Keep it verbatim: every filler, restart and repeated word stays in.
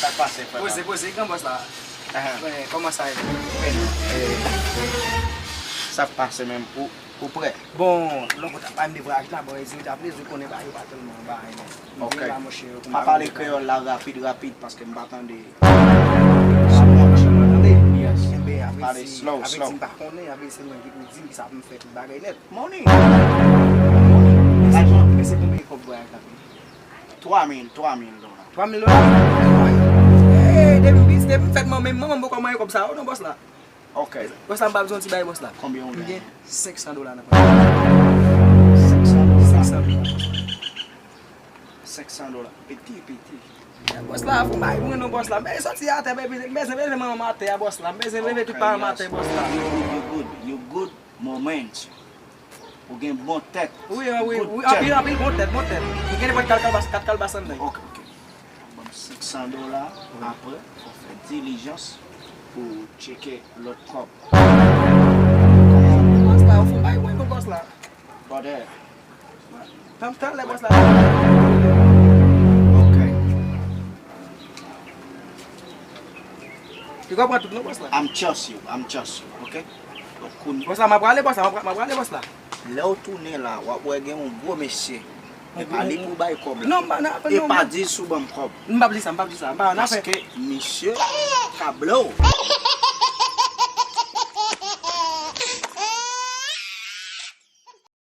Sa k pase, frè pa m? Poze, poze, gran bòs la. Ahan. Kòman sa ye? Eh, sa k pase menm? Ou, ou prè? Bon, lòt kote ap bay m de vwayaj la, bon, e di w ta plezi, ou konnen bagay yo pa tèlman bagay, men. Ok. Pa pale kreyòl la rapid, rapid, paske m pa tande. Tande? Yes. Enben, apre di, apre di m pa konnen, apre se mwen ki pou di m kisa pou m fè tout bagay nèt. Money. Money. Men se konbyen kòb vwayaj la? Twa mil, twa mil dola. Twa mil dola? Eh, depi m, depi m fèt manman m, manman m poko manyen kòb sa yo non, bòs la. Ok. Bòs la, m pa bezwen ti bay bòs la. Konbyen ou genyen? M gen senk san dola nan pòch. Senk san dola? Senk san dola. Senk san dola. Piti, piti. Bòs la, fò bay mwen non, bòs la. M bezwen soti atè, baby. M bezwen leve manman m atè a, bòs la. M bezwen leve tout paran m atè, bòs la. You good, you good, you good moment. Ou gen bon tèt. Wi, wi, wi, anpil, anpil, bon tèt, bon tèt. Ou gen nenpòt kat kalbas, kat kalbas anndan. Ok, ok. Ban m senk san dola, apre, fò fè dilijans pou tcheke lòt kòb. Bòs la, ou fè bay mwen non, bòs la. Brother. Tanm talè, bòs la. Ok. Li konprann tout non, bòs la. I'm trust you, I'm trust you, ok? Donk, kounye... Bòs la, m ap prale, bòs la, m ap pra-, m ap prale, bòs la. Lè w tounen la, w ap wè gen yon gwo mesye. E pa li pou bay kòb la. Non, m pa nan afè, e non, pa di l sou ban m kòb. M p ap di sa, m p ap di sa. M pa nan afè. Paske misye ka blow.